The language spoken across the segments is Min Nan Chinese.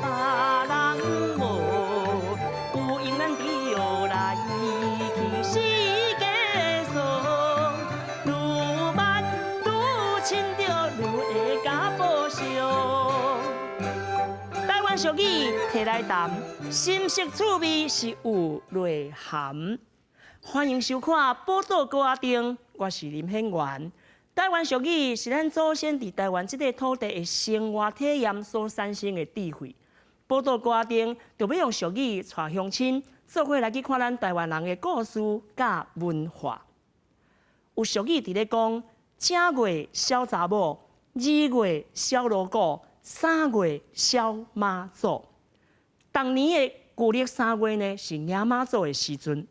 別人無，有閒咱就來去世界耍，愈捌愈親著，愈會共報惜。台灣俗語提來談，深色趣味是有內涵。歡迎收看《寶島閣仔頂》，我是林顯元。台灣俗語是咱祖先佇台灣這個土地的生活體驗所產生的智慧。寶島閣仔頂就欲用俗語帶鄉親，做伙來去看咱台灣人的故事佮文化。有俗語佇咧講：正月痟查某，二月痟鑼鼓，三月痟媽祖。逐年的舊曆3月呢，是迎媽祖的時陣。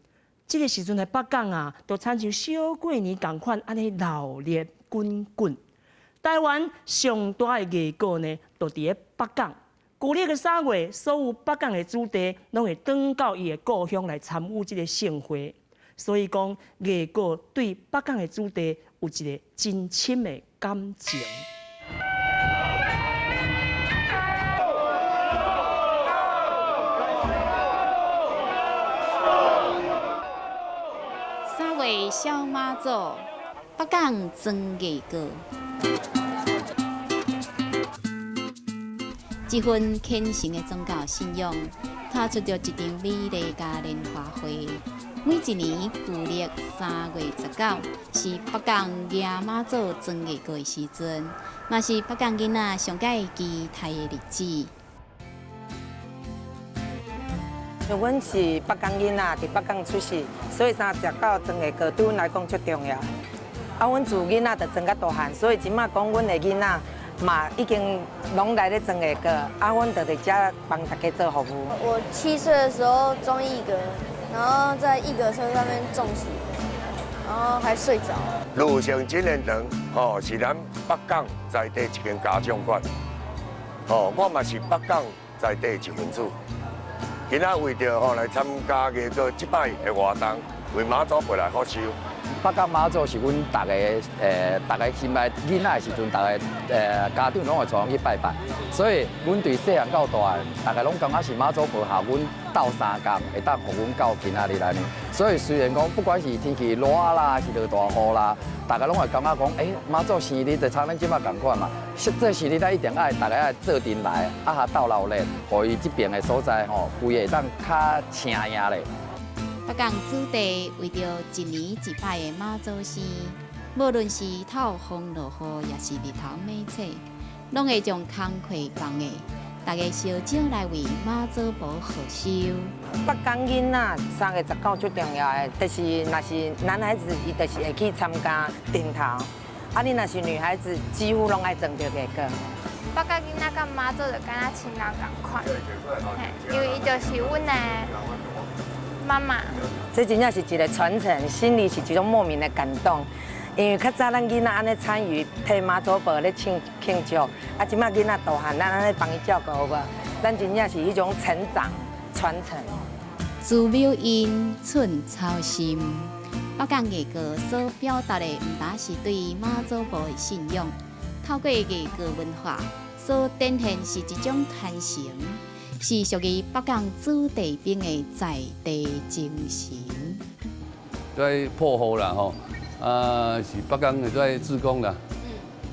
這個時陣的北港啊，都親像小過年仝款，按呢鬧熱滾滾。台灣上大的藝閣呢，就佇咧北港。舊曆的三月，所有北港的子弟攏會轉到伊的故鄉來參與這個盛會。所以講，藝閣對北港的子弟有一個真深的感情。三月痟媽祖，北港裝藝閣，這份虔誠的宗教信仰，拍出著一場美麗嘉年華會。每一年舊曆3月19，是北港迎媽祖裝藝閣的時陣，嘛是北港囡仔上蓋期待的日子。阮是北港囡仔，佇北港出世，所以3月19裝藝閣對阮來講足重要。啊，阮自囡仔就裝甲大漢，所以這馬講阮的囡仔嘛已經攏來咧裝藝閣，啊，阮就佇遮幫大家做服務。我7歲的時候裝藝閣，然後在藝閣車上面中暑，然後還睡著。女性紀念堂，吼，是咱北港在地一間家長館，吼，我嘛是北港在地一份子。今仔為著吼來參加藝閣這擺的活動，為媽祖婆來福壽。北港媽祖是阮逐个逐个心內囡仔的時陣，逐个家長攏會帶阮去拜拜，所以阮對細漢到大漢，逐个攏感覺是媽祖婆予阮鬥相共，會當予阮到今仔日按呢。所以雖然講不管是天氣熱啦，是落大雨啦，逐个攏會感覺講，欸，媽祖生日就參咱這馬仝款嘛，這生日咱一定愛逐个愛做陣來，啊，予鬥鬧熱，予伊這爿的所在吼，規个會當較請贏咧。北港子弟為著一年一擺的媽祖生，無論是透風落雨，抑是日頭猛曬，攏會將工課放下，逐家相招來為媽祖婆賀壽。北港囡仔3月19最重要的，就是若是男孩子，伊就是會去參加燈頭；啊，你若是女孩子，幾乎攏愛裝著藝閣。北港囡仔佮媽祖就敢若親人仝款，因為伊就是阮的媽媽。這真正是一個傳承，心裡是一種莫名的感動。因為較早咱囡仔按呢參與替媽祖婆咧慶慶祝，啊，這馬囡仔大漢，咱按呢幫伊照顧好無？咱真正是彼種成長傳承。寺廟陰，寸草心。北港藝閣所表達的，毋但是對媽祖婆的信仰，透過藝閣文化所展現是一種傳承，是屬於北港子弟兵的在地精神。在破雨啦吼，啊是北港的這志工啦，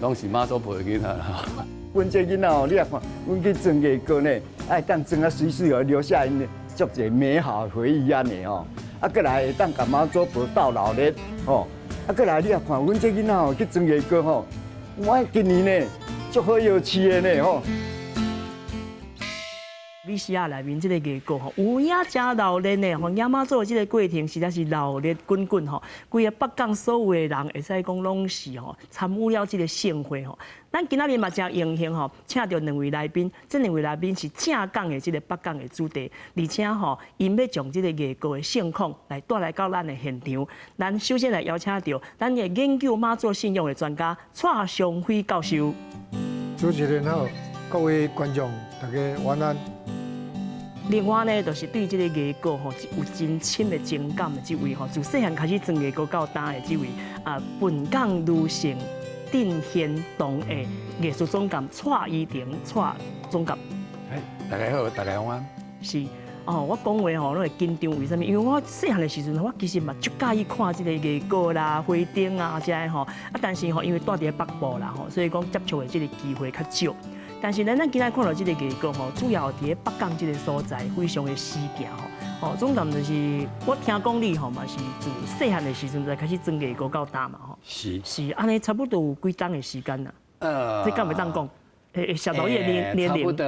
攏是媽祖婆的囡仔啦。阮這囡仔哦，你也看，阮去裝藝閣呢，愛當裝啊媠媠哦，留下𪜶足濟美好的回憶按呢吼。啊，閣來會當共媽祖婆鬥鬧熱吼。啊，閣來你也看，阮這囡仔哦去裝藝閣吼，我今年呢足好藥市的呢吼。米西亞內面這個藝閣吼，有影誠鬧熱呢吼，迎媽祖的這個過程實在是鬧熱滾滾吼，規个北港所有的人會使講攏是吼參與了這個盛會吼。咱今仔日嘛誠榮幸吼，請著兩位來賓，這兩位來賓是正港的這個北港的子弟，而且吼，𪜶欲將這個藝閣的盛況來帶來到咱的現場。咱首先來邀請著咱的研究媽祖信仰的專家蔡松輝教授。主持人好，各位觀眾大家晚安。另外呢，就是對這個藝閣吼有真深的情感的這位吼，自細漢開始裝藝閣到今的這位啊，本港女性鎮賢堂的藝術總監蔡依婷蔡總監。大家好，大家好啊。是哦，我講話吼，攏會緊張，為啥物？因為我細漢的時陣，我其實嘛足佮意看這個藝閣啦、花燈啊這个吼。啊，但是吼，因為住佇咧北部啦吼，所以講接觸的這個機會較少。但是呢，咱今仔看到這個藝閣吼，主要佇咧北港這個所在，非常的稀奇吼。哦，總共就是我聽講你吼嘛是自細漢的時陣就開始裝藝閣到今嘛吼。是。是，按呢差不多有幾冬的時間啦。這敢會當講？會會涉到伊的年齡。差不多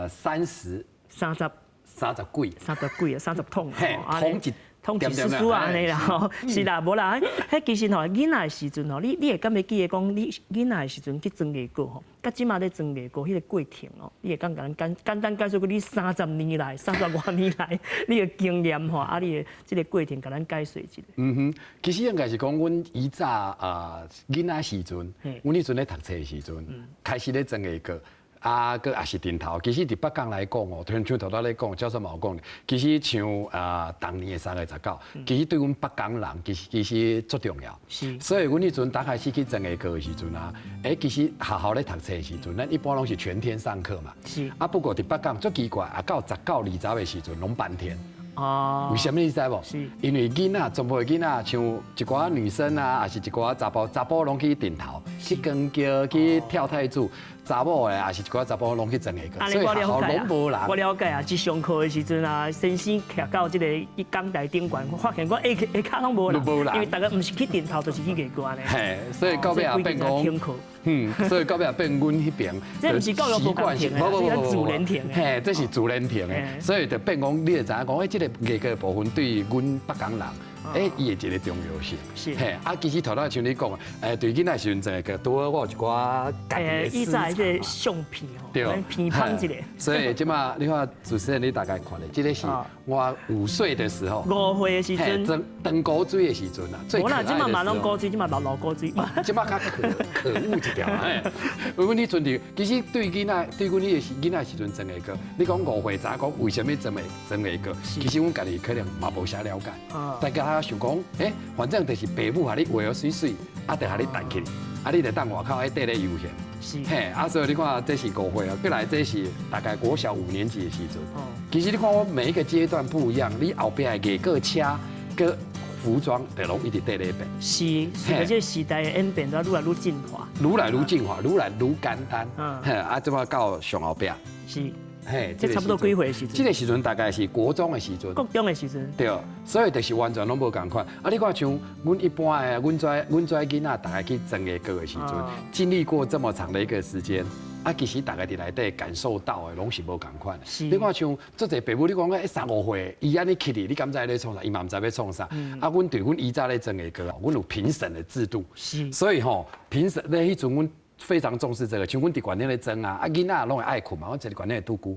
30。30。30幾。30幾啊，30桶。嘿，統一。統一叔叔按呢啦吼，是啦，無啦，彼其實吼，囡仔的時陣吼，你會敢會記得講，你囡仔的時陣去裝藝閣吼，佮這馬咧裝藝閣彼個過程哦，你會敢共咱簡簡單解說過你30年來、30外年來你的經驗吼，啊，你的這個過程，共咱解說一下。嗯哼，其實應該是講，阮以早啊囡仔時陣，阮彼陣咧讀冊的時陣，開始咧裝藝閣。啊，閣也是陣頭。其實佇北港來講哦，像頭拄仔咧講，教授嘛有講，其實像啊，逐年的3月19，其實對阮北港人，其實足重要。所以，阮彼陣剛開始去裝藝閣的時陣啊，其實學校咧讀冊的時陣，咱一般攏是全天上課嘛。啊，不過佇北港足奇怪，啊，到19、20的時陣攏半天。哦。為啥物你知無？因為囡仔，全部的囡仔，像一寡女生啊，抑是一寡查埔，查埔攏去陣頭，去扛轎，去跳太子。查某的，抑是一寡查埔攏去裝藝閣，所以學校攏無人。我了解啊，一上課的時陣啊，先生徛到這個一講台頂懸，發現講下跤攏無人，因為逐家毋是去陣頭，就是去藝閣按呢。嘿，所以到尾也變講，所以到尾也變阮彼爿。這毋是教育部公停的，這是自然停的。嘿，這是自然停的，所以就變講，你會知影講，這個藝閣的部分對阮北港人，伊的一個重要性。嘿，啊，其實頭拄像你講，對囡仔時陣裝藝閣，拄好我有一寡家己的私藏。這個相片吼，對，片芳一個。所以這馬你看主持人你大概看咧，這個是我5歲的時候。 5歲的時陣。裝當古錐的時陣啊，最可愛的時候。無啦，這馬嘛攏古錐，這馬老老古錐。這馬較可可惡一點嘿。阮彼陣佇，其實對囡仔，對阮彼個時囡仔時陣裝藝閣，你講5歲知影講為啥物裝藝裝藝閣？其實阮家己可能嘛無啥了解。大家想講，反正就是爸母予你畫予媠媠，啊，就予你彈起，啊，你就當外口喺綴咧悠閒。嘿，啊，所以你看，這是5歲啊，過來這是大概國小五年級的時陣。其實你看我每一個階段不一樣，你後壁的藝閣車閣服裝，就攏一直綴咧變。是，隨著這個時代的演變，都愈來愈進化。愈來愈進化，愈來愈簡單。嘿，啊，這馬到上後壁。是。嘿，這差不多幾歲的時陣？這個時陣大概是國中的時陣。國中的時陣。對，所以就是完全攏無仝款。啊，你看像阮一般的，阮這囡仔，逐家去裝藝閣的時陣，經歷過這麼長的一個時間，啊，其實逐家佇內底感受到的攏是無仝款。你看像足濟爸母，你講講3、5歲，伊按呢去哩，你敢知咧創啥？伊嘛毋知欲創啥。啊，阮對阮以早咧裝藝閣，阮有評審的制度。所以吼，評審咧彼陣阮非常重視這個，像阮佇館頂咧裝啊，啊囡仔攏會愛睏嘛，阮坐佇館頂會拄龜。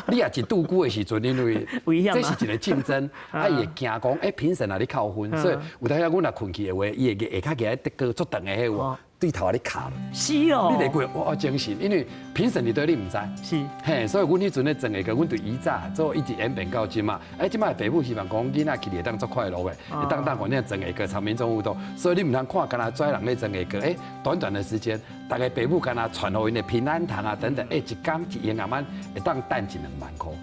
你若一拄龜的時陣，因為這是一個競爭，啊伊會驚講，評審若咧扣分，所以有當時阮若睏去的話，伊會下跤徛咧得足長的彼有對頭予你敲。是哦。你會過我精神，因為評審佇佗你毋知。嘿，所以阮彼陣咧裝藝閣，阮對以早做一直演變到這馬，這馬爸母希望講囡仔去會當足快樂的，會當當反正裝藝閣參民眾互動，所以你毋通看干焦跩人咧裝藝閣，短短的時間，逐家爸母干焦傳予𪜶的平安糖啊等等，一工一閒仔會當賺一兩萬箍。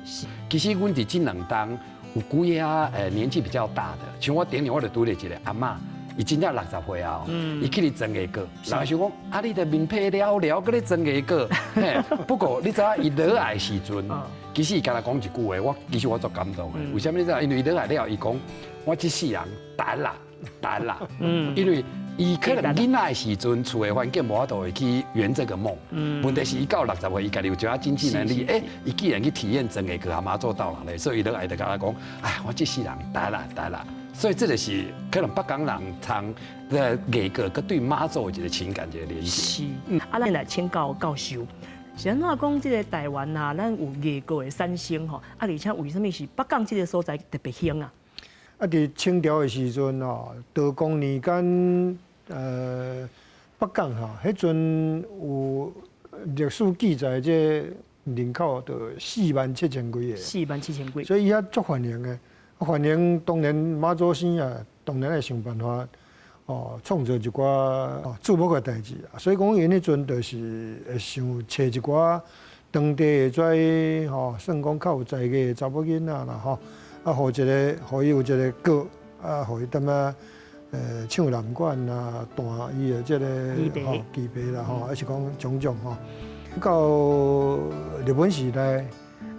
其實阮佇這兩冬有幾個年紀比較大的，像我頂年我就拄著一個阿嬤。伊真正60歲啊，伊去咧裝藝閣，人想講啊，你的面皮了了，閣咧裝藝閣。嘿，不過你知影伊落來的時陣，其實伊敢若講一句話，我其實我足感動的。為啥物你知影？因為伊落來了，伊講我這世人值啦，值啦。因為伊可能囡仔的時陣，厝的環境無法度會去圓這個夢。問題是伊到60歲，伊家己有一寡經濟能力，伊既然去體驗裝藝閣，阿媽做到了咧，所以伊落來就共我講，哎，我這世人值啦，值啦。所以這就是可能北港人通的藝閣，佮對媽祖的一個情感一個連結。是，啊，咱來請教教授，是按怎講？這個台灣啊，咱有藝閣的產生吼，啊，而且為啥物是北港這個所在特別興啊？啊，佇清朝的時陣吼，道光年間，北港吼，彼陣有歷史記載，這人口就4萬7千幾個。4萬7千幾。所以伊遐足繁榮的。繁榮當然媽祖生啊，當然愛想辦法哦，創造一寡注目的代誌啊。所以講，𪜶彼陣就是會想揣一寡當當地會使吼，算講較有才藝的查某囡仔啦吼，啊，予一個，予伊有一個歌，啊，予伊踮仔唱南管啊，彈伊的這個吼琵琶啦吼，還是講種種吼。到日本時代，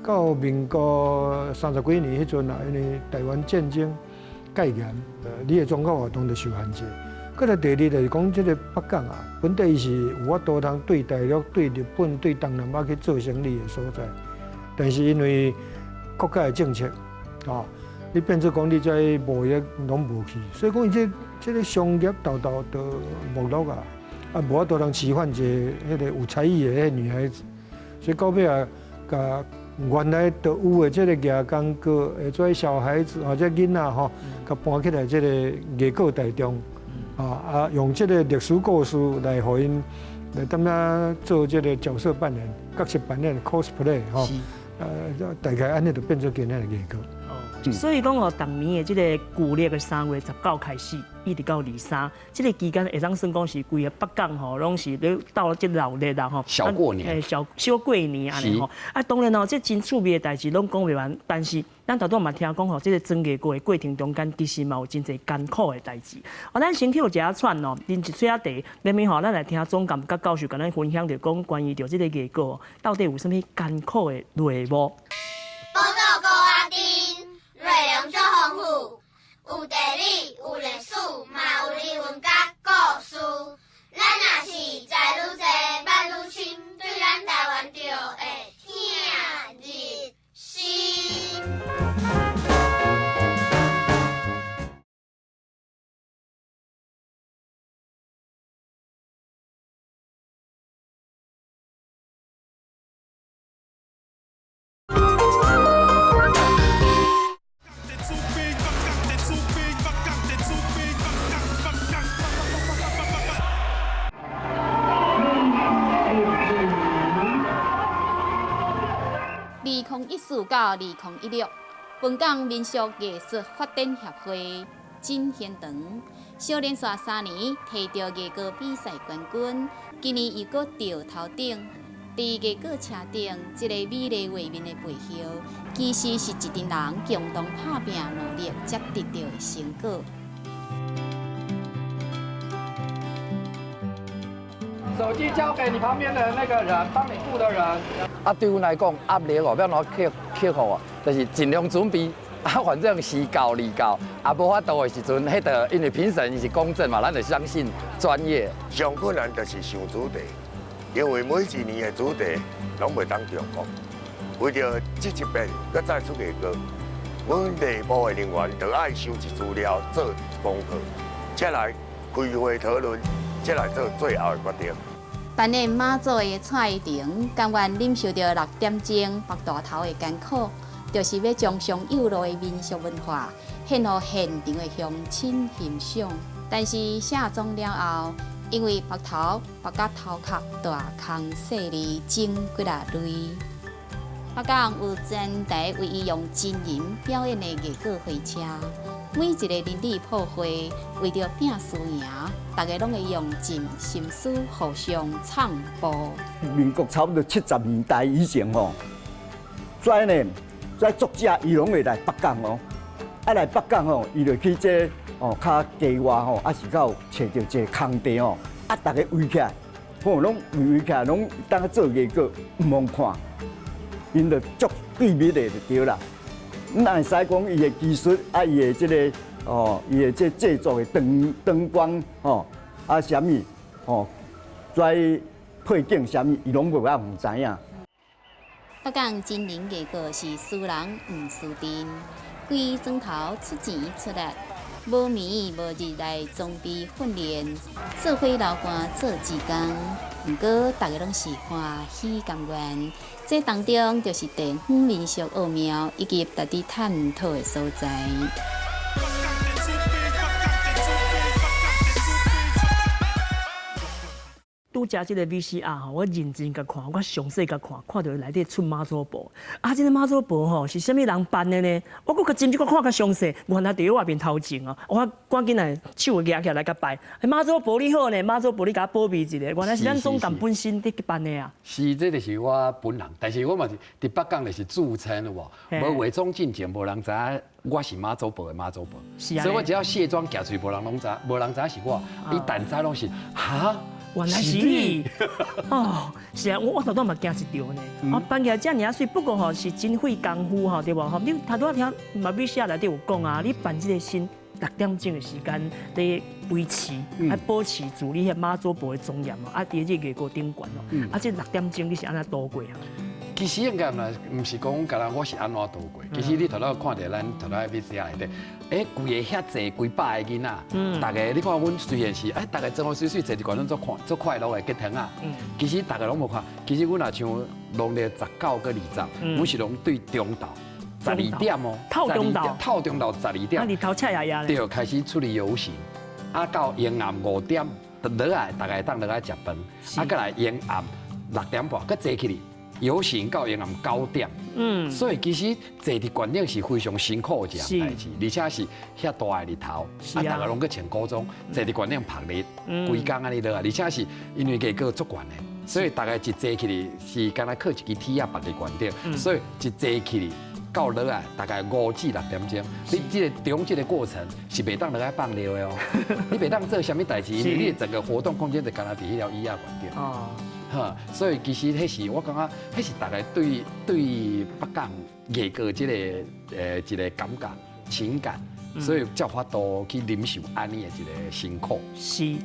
到民國30幾年彼陣啊，因為台灣戰爭戒嚴，你的宗教活動就受限制。閣來第二就是講，這個北港啊，本地伊是有法度通對大陸、對日本、對東南亞去做生意的所在，但是因為國家的政策，啊，你變做講你這貿易攏無去，所以講伊這個商業沓沓都沒落啊，啊，無法度通飼販一個彼個有才藝的彼個女孩子，所以到尾啊，共原來就有的這個藝工閣，會做小孩子或者囡仔吼，共搬起來這個藝閣台中。啊，用這個歷史故事來予𪜶來踮遐做這個角色扮演、角色扮演 cosplay 吼，大概按呢就變做今仔的藝閣。所以講哦，逐年的這個舊曆的3月19開始，一直到23，這個期間會當算講是規个北港吼，攏是咧鬥這鬧熱啦吼。小過年。小過年按呢吼。啊，當然哦，這真趣味的代誌攏講袂完，但是咱頭拄嘛聽講吼，這個裝藝閣的過程中間，其實嘛有真濟艱苦的代誌。哦，咱先去有一下喘哦，啉一喙仔茶，後面吼，咱來聽總監佮教授共咱分享著講關於著這個藝閣到底有啥物艱苦的內幕。寶島高仔頂，內容足豐富，有地理，有歷史，嘛有人文佮故事。咱若是知愈濟，捌愈深，對咱台灣就會疼入心。2014到2016，本港民俗藝術發展協會真賢堂小連續3年摕著藝閣比賽冠軍，今年又閣掉頭頂。佇藝閣車頂，這個美麗畫面的背後，其實是一群人共同拍拚努力才得到的成果。手機交給你旁邊的那個人，幫你顧的人。啊，對阮來講，壓力哦，欲按怎克服啊？就是盡量準備。啊，反正時到理到，啊，無法度的時陣，彼個因為評審伊是公正嘛，咱就相信專業。上困難就是想主題，因為每一年的主題攏袂當重複。為著這一遍閣再出藝閣，阮內部的人員就愛收集資料做功課，才來開會討論，才來做最後的決定。扮演媽祖的蔡依婷，甘願忍受著6點鐘縛大頭的艱苦，就是欲將上有路的民俗文化獻予現場的鄉親欣賞。但是卸妝了後，因為縛頭縛甲頭殼大空細膩，整幾若類。北港有全台唯一用真人表演的藝閣火車，每一個鄰里鋪會為著拼輸贏，大家攏會用盡心思互相唱步。民國差不多70年代以前吼，這呢，這作者伊攏會來北港哦，啊來北港吼，伊就去這哦較街外吼，啊是較有揣著一個空地吼，啊逐家圍起來，吼攏圍起來，攏當做藝閣毋通看。𪜶就足秘密的就對啦，咱會使講伊的技術啊，伊的這個哦，伊的這製作的燈光吼，啊啥物吼，再配景啥物，伊攏無法毋知影。北港真人藝閣是輸人毋輸陣，規莊頭出錢出力，無眠無日來裝備訓練，做伙流汗做志工。毋過，大家攏是歡喜甘願。這當中就是地方民俗奧妙以及值得探討的所在。拄食這個 VCR 吼，我認真共看，我詳細共看，看著內底出媽祖婆。啊，這個媽祖婆吼是啥物人扮的呢？我閣較真正閣看較詳細，原來佇我外面頭前哦。我趕緊來手舉起來共拜。媽祖婆你好呢，媽祖婆你共我保庇一下。原來是咱總監本身佇扮的啊。是，這就是我本人，但是我嘛是佇北港就是自稱有無？無化妝進前，無人知影我是媽祖婆的媽祖婆。所以我只要卸妝行出去，無人攏知，無人知影是我。一旦知攏是哈。原來是你哦，是啊，我頭拄嘛驚一跳呢。哦，扮起來遮爾仔媠，不過吼是真費功夫吼，對無吼？你頭拄仔聽嘛 VCR 內底有講啊，你扮這個身6點鐘的時間咧維持，啊保持住你彼媽祖婆的莊嚴哦，啊佇這個藝閣頂懸哦，啊這6點鐘你是按怎度過啊？其實應該嘛，毋是講敢若我是按怎度過。其實你頭拄看著咱頭拄 VCR 內底，欸，規个遐濟幾百个囡仔，逐个你看阮雖然是，欸，逐个裝予媠媠坐佇懸攏足看足快樂的結糖啊。其實逐个攏無看，其實阮若像農曆19佮20，阮是攏對中晝12點哦，透中晝，透中晝12點，啊，日頭赤壓壓對，開始出去遊行，啊，到暝暗5點，落來，逐个會當落來食飯，啊，閣來暝暗6點半，閣坐起來。遊行到暝暗9點，所以其實坐佇懸頂是非常辛苦的一項代誌，而且是遐大的日頭，啊，逐个攏閣穿古裝，坐佇懸頂曝日，規工按呢落來，而且是因為藝閣足懸的，所以逐个一坐起來是敢若靠一支鐵仔縛佇懸頂，所以一坐起來到落來大概5至6點鐘，你這個中這個過程是袂當落來放尿的哦，你袂當做啥物代誌，因為你整個活動空間就敢若佇彼條椅仔懸頂。哈，所以其實彼是我感覺，彼是逐个對對北港藝閣這個一個感覺情感，所以才有法度去忍受按呢的一個辛苦。是，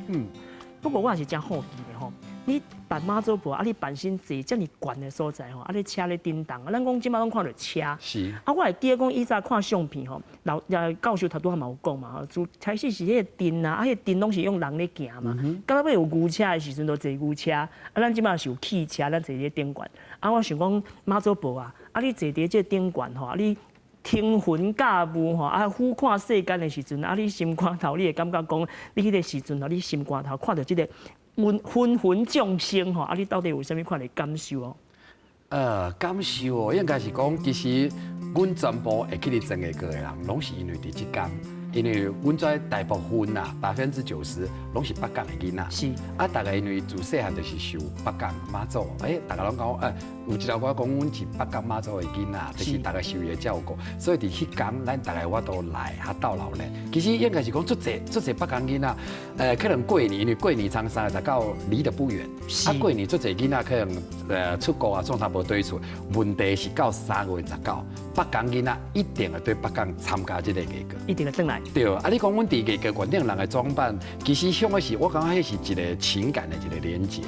不過我也是真好奇的吼，你扮媽祖婆啊，你扮身坐遮爾懸的所在吼，啊，你車咧叮當，咱講這擺攏看著車。是。啊，我會記得講以前看相片吼，老教授頭拄仔嘛有講嘛吼，自開始是彼個陣啊，啊，彼個陣攏是用人咧行嘛。到尾有牛車的時陣，就坐牛車。啊，咱這擺是有汽車，咱坐佇頂懸。啊，我想講媽祖婆啊，啊，你坐佇這頂懸吼，啊，你騰雲駕霧吼，啊，俯瞰世間的時陣，啊，你心肝頭，你會感覺講，你彼個時陣吼，你心肝頭看著這個芸芸芸眾生吼，啊，你到底有啥物款的感受哦？感受哦，應該是講，其實阮全部會去佇裝藝閣的人，攏是因為佇這工，因為阮這大部分啊，90%攏是北港的囡仔。是。啊，逐个因為自細漢就是受北港媽祖，欸，逐个攏講，有一條歌講阮是北港媽祖的囡仔，就是逐个受伊的照顧，所以佇彼工，咱逐个我都來較鬥鬧熱。其實應該是講，足濟足濟北港囡仔，可能過年，因為過年差39離得不遠，啊，過年足濟囡仔可能出國啊，創啥無對厝。問題是到3月19，北港囡仔一定會對北港參加這個藝閣，一定會轉來。對，啊，你講阮佇藝閣懸頂人的裝扮，其實向的是我感覺彼是一個情感的一個連結。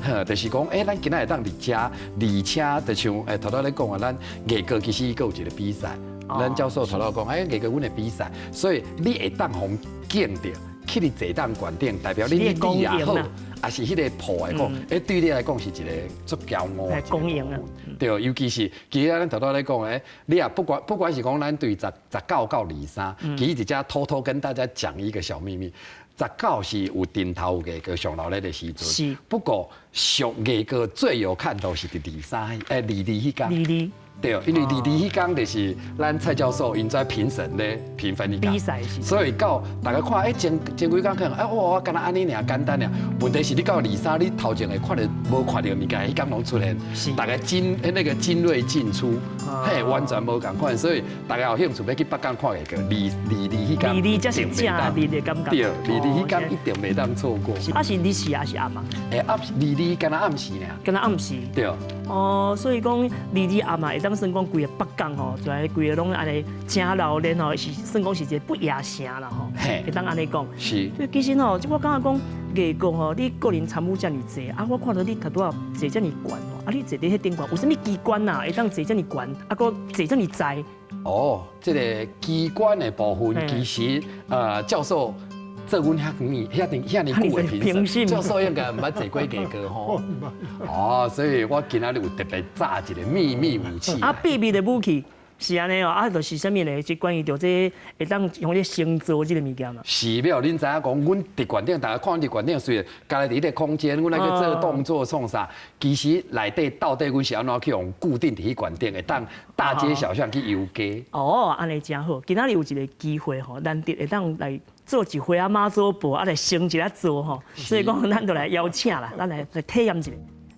呵，就是講，欸，咱今仔會當佇遮，而且就像頭拄咧講的，咱藝閣其實閣有一個比賽。咱教授頭拄講，欸，藝閣阮的比賽，所以你會當予敬著。去佇坐當懸頂，代表你你也好，也是彼個鋪來講，欸，對你來講是一個足驕傲的光榮啊。對，尤其是其實咱頭拄咧講，欸，你也不管是講咱對19到23，其實佇遮偷偷跟大家講一個小秘密，19是有頂頭藝閣上鬧熱的時陣。是。不過上藝閣最有看頭是佇23，欸，22彼工。22。對，因為22彼工就是咱蔡教授𪜶在評審咧評分彼工，比賽是。所以到大家看，欸，前前幾工可能，欸，我敢若按呢爾簡單爾，問題是你到23，你頭前會看著無看著物件，彼工攏出現，大家精那個精銳盡出，嘿，完全無仝款，所以大家有興趣欲去北港看藝閣，22彼工， 22才是正日的感覺。對，22彼工一定袂當錯過。啊，是日時還是暗啊？欸，暗22敢若暗時爾。敢若暗時。對。哦，所以講22暗嘛，會當算講規個北港吼，就來規個攏按呢真鬧熱吼，是算講是一個不夜城啦吼，會當按呢講。是。所以其實吼，我感覺講藝閣吼，你個人參與遮爾濟，啊，我看到你頭拄仔坐遮爾懸吼，啊，你坐佇彼頂懸有啥物機關啊，會當坐遮爾懸，啊，閣坐遮爾在？哦，這個機關的部分，其實教授。做阮遐年遐年遐爾久的評審，教授應該毋捌坐過藝閣吼。哦，所以我今仔日有特別紮一個秘密武器。啊，秘密的武器。是按呢哦，啊，就是啥物呢？就關於著這會當用咧星座這個物件嘛。是了，恁知影講，阮佇館頂，大家看阮佇館頂，雖然家己佇彼個空間，阮來去做動作創啥，其實內底到底阮是按怎去予固定佇彼館頂，會當大街小巷去遊街。哦，按呢誠好，今仔日有一個機會吼，難得會當來做一回仔媽祖婆，啊來升一下座吼，所以講咱就來邀請啦，咱來體驗一下。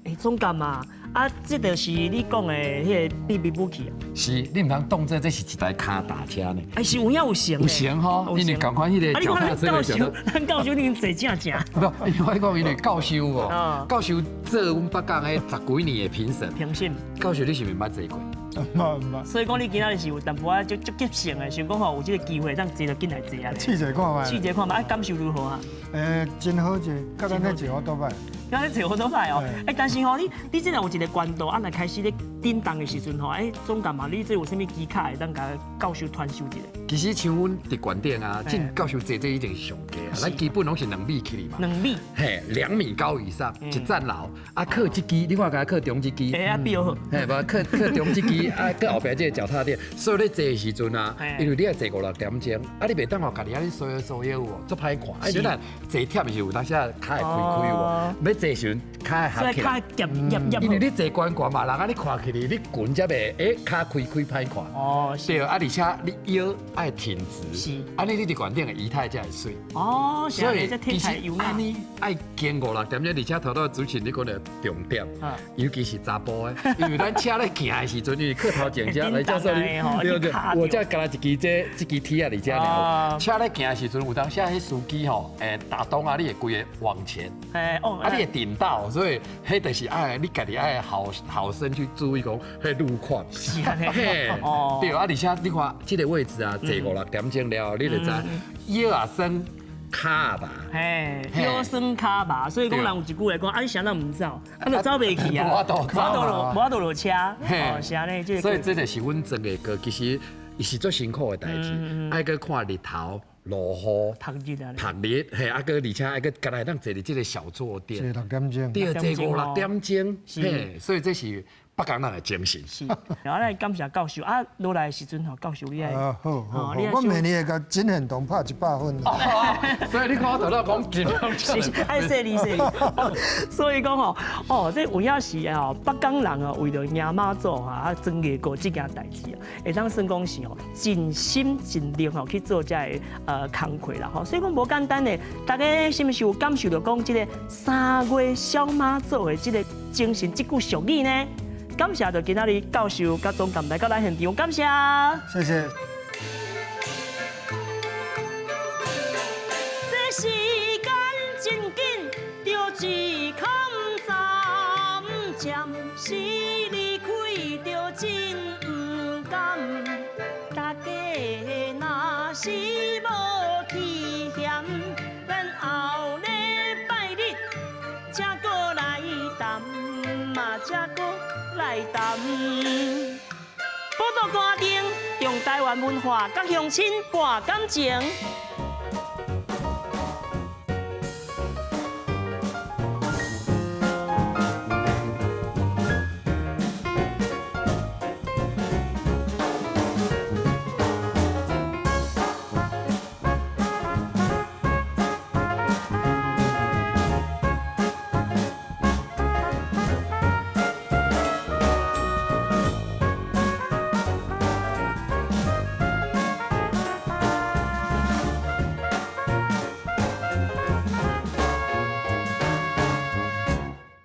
欸，總監啊，啊，這就是你講的彼個秘密武器啊。是，你毋通當做這是一台跤踏車呢。欸，是有影有成。有成吼，因為仝款彼個腳踏車的時候。咱教授已經坐正正。無，因為我講因為教授哦，教授做阮北港彼十幾年的評審。評審。教授，你是毋是捌坐過？毋捌。所以講你今仔日是有淡薄仔足足急性的，想講吼有這個機會，當坐就緊來坐啊。試坐看覓。試坐看覓，啊，感受如何啊？真好坐，佮咱咧坐好多擺。佮咧坐好多擺哦，欸，但是吼，你這若有一個懸度，啊，若開始咧振動的時陣吼，欸，總監嘛，你這有啥物技巧會當共教授傳授一下？其實像阮佇館頂啊，這教授坐這已經是上低啊，咱基本攏是2米起嘛。2米。嘿，2米高以上，一層樓，啊，靠這支，你看共靠中這支。欸，啊，比較好。嘿，無靠中這支，啊，閣後壁這個腳踏墊，所以咧坐的時陣啊，因為你愛坐5、6點鐘，啊，你袂當予家己按呢縮縮腰有無？足歹看，啊，你若坐忝是有當時啊，跤會開開有無？欲坐時陣跤會合起來。因為你坐懸懸嘛，人按呢看起來，你裙才袂，欸，跤開開歹看。哦，對，啊，而且你腰愛挺直，是，按呢你佇懸頂的儀態才會媠。哦，所以其實按呢愛經5、6點鐘，而且頭拄主持人你講著重點，尤其是查埔的，因為咱車咧行的時陣，因為靠頭前遮來教授你，對對，我這敢若一支這支鐵仔佇遮爾。車咧行的時陣，有當時彼司機吼，打擋啊，你會規个往前，啊，你會頂到，所以彼就是愛你家己愛好好生去注意講彼路況。是按呢，對啊，而且你看這個位置啊，坐5、6點鐘了後，你就知腰也酸，跤也麻。嘿，腰酸跤麻，所以講人有一句話講，啊，你啥人毋走，啊，就走袂去啊，無法度走，無法度落車，哦，是按呢，這個。所以這就是阮庄的歌，其實伊是足辛苦的代誌，愛閣看日頭。落雨，曝熱啊！曝熱，嘿，啊，閣而且愛閣敢若會當坐佇這個小坐墊，坐6點鐘，對，坐5、6點鐘，嘿，所以這是北港人的精神。是，然後咱感謝教授啊，落來的時陣吼，教授你愛，好好，我明年會共真現場拍100分。所以你看我頭拄講真，是愛細膩細膩。所以講吼，哦，這有影是吼，北港人哦，為著迎媽祖啊，裝藝閣這件代誌啊，會當算講是吼，盡心盡力吼去做這个工課啦吼。所以講無簡單的，大家是毋是有感受著講這个3月小媽祖的這個精神，這句俗語呢？感謝就今仔日教授佮總監來到咱現場，感謝。謝謝。這時間真緊，著一空站，暫時離開著真毋甘。大家若是無去嫌，咱後禮拜日才閣來談嘛，才閣來談。寶島歌仔燈，用台灣文化佮鄉親搏感情。